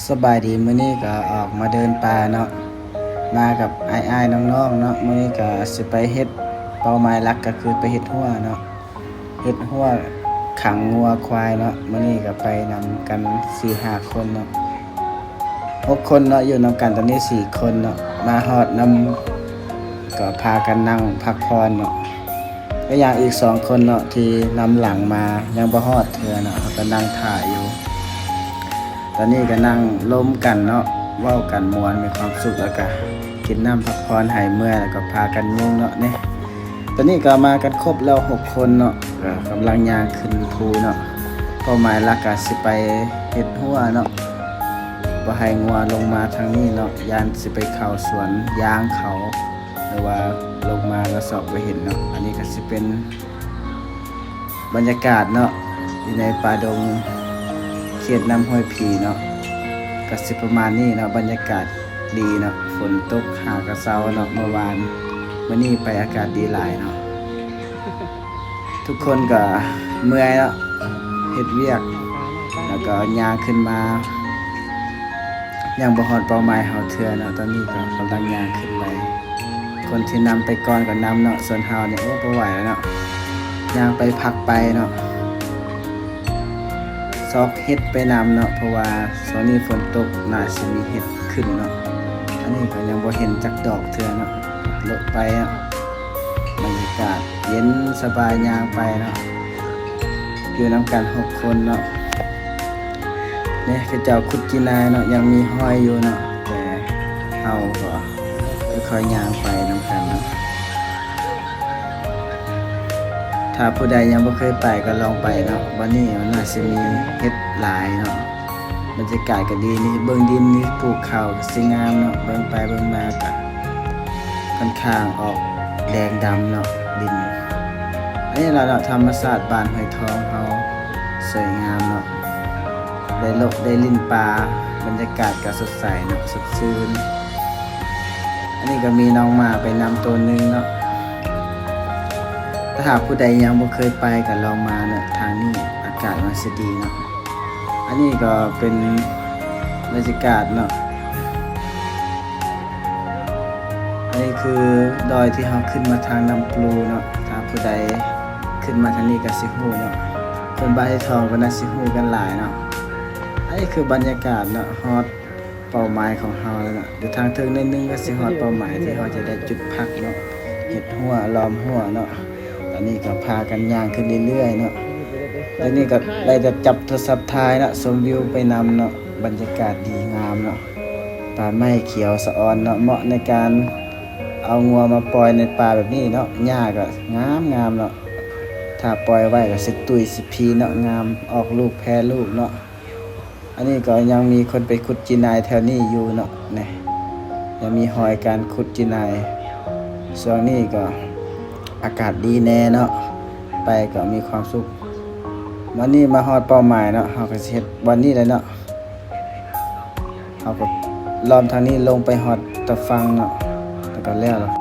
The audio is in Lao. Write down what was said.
ສະບາຍດີ ມື້ນີ້ກໍອອກມາເດີນປ່າເນາະ ມາກັບອ້າຍໆນ້ອງໆເນາະ. ມື້ນີ້ກໍຊິໄປເຮັດ ເປົ້າໝາຍຫຼັກກໍຄືໄປເຮັດຮົ້ວເນາະ ເຮັດຮົ້ວຂັງງົວຄວາຍເນາະ. ມື້ນີ້ກໍໄປນຳກັນສີ່ຫ້າຄົນເນາະ ຫົກຄົນເນາະ ຢູ່ນຳກັນຕອນນີ້ສີ່ຄົນເນາະ. ມາຮອດນຳກໍພາກັນນັ່ງພັກຜ່ອນເນາະ. ແລະ ຢ່າງອີກສອງຄົນເນາະ ທີ່ນຳຫຼັງມາຍັງບໍ່ຮອດເທື່ອເນາະ ເຮົາກໍນັ່ງຖ້າຢູ່. ຕອນນີ້ກໍນັ່ງລົມກັນເນາະ ເວົ້າກັນມ່ວນມີຄວາມສຸກ ແລ້ວກໍກິນນ້ຳພັກຜ່ອນ ຫາຍເມື່ອຍ ແລ້ວກໍພາກັນຍຸງເນາະນີ້. ຕອນນີ້ກໍມາກັນຄົບແລ້ວຫົກຄົນເນາະ ກໍກຳລັງຍ່າງຂຶ້ນພູເນາະ. ເປົ້າໝາຍຫຼັກກໍຊິໄປເຮັດຮົ້ວເນາະ ບໍ່ໃຫ້ງົວລົງມາທາງນີ້ເນາະ ຢ້ານຊິໄປເຂົ້າສວນຢາງເຂົາ ຫຼືວ່າລົງມາແລ້ວຊອກບໍ່ເຫັນເນາະ. ອັນນີ້ກໍຊິເປັນບັນຍາກາດເນາະ ຢູ່ໃນປ່າດົງເຂດນ້ຳຫ້ວຍຜີເນາະ ກໍຊິປະມານນີ້ເນາະ. ບັນຍາກາດດີເນາະ ຝົນຕົກຫາກະເຊົາເນາະ ເມື່ອວານ ມື້ນີ້ໄປອາກາດດີຫຼາຍເນາະ. ທຸກຄົນກໍເມື່ອຍເນາະ ເຮັດວຽກ ແລ້ວກໍຍ່າງຂຶ້ນມາ ຍັງບໍ່ຮອດເປົ້າໝາຍເຮົາເທື່ອເນາະ. ຕອນນີ້ກໍກຳລັງຍ່າງຂຶ້ນໄປ ຄົນທີ່ນຳໄປກ່ອນກໍນຳເນາະ ສ່ວນເຮົານີ້ ໂອ້ ບໍ່ໄຫວແລ້ວເນາະ ຍ່າງໄປພັກໄປເນາະ ຊອກເຫັດໄປນຳເນາະ ເພາະວ່າຊ່ວງນີ້ຝົນຕົກ ໜ້າຊິມີເຫັດຂຶ້ນເນາະ. ອັນນີ້ກໍຍັງບໍ່ເຫັນຈັກດອກເທື່ອເນາະ ເລາະໄປເນາະ ບັນຍາກາດເຢັນສະບາຍ ຍ່າງໄປເນາະ. ຢູ່ນຳກັນຫົກຄົນເນາະ ນີ້ເຂົາເຈົ້າຂຸດຈີ່ນາຍເນາະ ຍັງມີຮອຍຢູ່ເນາະ ແຕ່ເຮົາກໍຄ່ອຍໆຍ່າງໄປນຳກັນເນາະ. ຖ້າຜູ້ໃດຍັງບໍ່ເຄີຍໄປກໍລອງໄປເນາະ ບ່ອນນີ້ມັນໜ້າຊິມີເຫັດຫຼາຍເນາະ. ບັນຍາກາດກໍດີ ນີ້ເບິ່ງດິນນີ້ ປູກເຂົ້າກໍຊິງາມເນາະ ເບິ່ງໄປເບິ່ງມາກໍຄ່ອນຂ້າງອອກແດງດຳເນາະດິນ. ອັນນີ້ລະເນາະ ທຳມະຊາດບ້ານຫ້ວຍທອງເຮົາ ສວຍງາມເນາະ ໄດ້ເລາະໄດ້ຫຼິ້ນປ່າ ບັນຍາກາດກໍສົດໃສເນາະ ສົດຊື່ນ. ອັນນີ້ກໍມີນ້ອງໝາໄປນຳໂຕໜຶ່ງເນາະ. ຖ້າຫາກຜູ້ໃດຍັງບໍ່ເຄີຍໄປກໍລອງມາເນາະ ທາງນີ້ອາກາດມັນຊິດີເນາະ. ອັນນີ້ກໍເປັນບັນຍາກາດເນາະ ອັນນີ້ຄືດອຍທີ່ເຮົາຂຶ້ນມາທາງນ້ຳປູເນາະ. ຖ້າຜູ້ໃດຂຶ້ນມາທາງນີ້ກໍຊິຮູ້ເນາະ ຄົນບ້ານຫ້ວຍທອງກໍໜ້າຊິຮູ້ກັນຫຼາຍເນາະ. ອັນນີ້ຄືບັນຍາກາດເນາະ ຮອດເປົ້າໝາຍຂອງເຮົາແລ້ວເນາະ ຢູ່ທາງເທິງໜ້ອຍໜຶ່ງກໍຊິຮອດເປົ້າໝາຍທີ່ເຮົາຈະໄດ້ຈຸດພັກເນາະ ເຮັດຮົ້ວ ລ້ອມຮົ້ວເນາະ. ຕອນນີ້ກໍພາກັນຍ່າງຂຶ້ນເລື້ອຍໆເນາະ ຕອນນີ້ກໍໄດ້ແຕ່ຈັບໂທລະສັບຖ່າຍເນາະ ຊົມວິວໄປນຳເນາະ. ບັນຍາກາດດີງາມເນາະ ປ່າໄມ້ຂຽວສະອອນເນາະ ເໝາະໃນການເອົາງົວມາປ່ອຍໃນປ່າແບບນີ້ເນາະ. ຫຍ້າກໍງາມໆເນາະ ຖ້າປ່ອຍໄວ້ກໍຊິຕຸ້ຍຊິພີເນາະ ງາມ ອອກລູກແຜ່ລູກເນາະ. ອັນນີ້ກໍຍັງມີຄົນໄປຂຸດຈີ່ນາຍແຖວນີ້ຢູ່ເນາະ ນີ້ ຍັງມີຮອຍການຂຸດຈີ່ນາຍ. ຊ່ວງນີ້ກໍອາກາດດີແດ່ເນາະ ໄປກໍມີຄວາມສຸກ. ວັນນີ້ມາຮອດເປົ້າໝາຍເນາະ ເຮົາກໍຊິເຮັດບ່ອນນີ້ແຫຼະເນາະ ເຮົາກໍລ້ອມທາງນີ້ລົງໄປຮອດຕາຝັ່ງເນາະ ແລ້ວກໍແລ້ວລະ.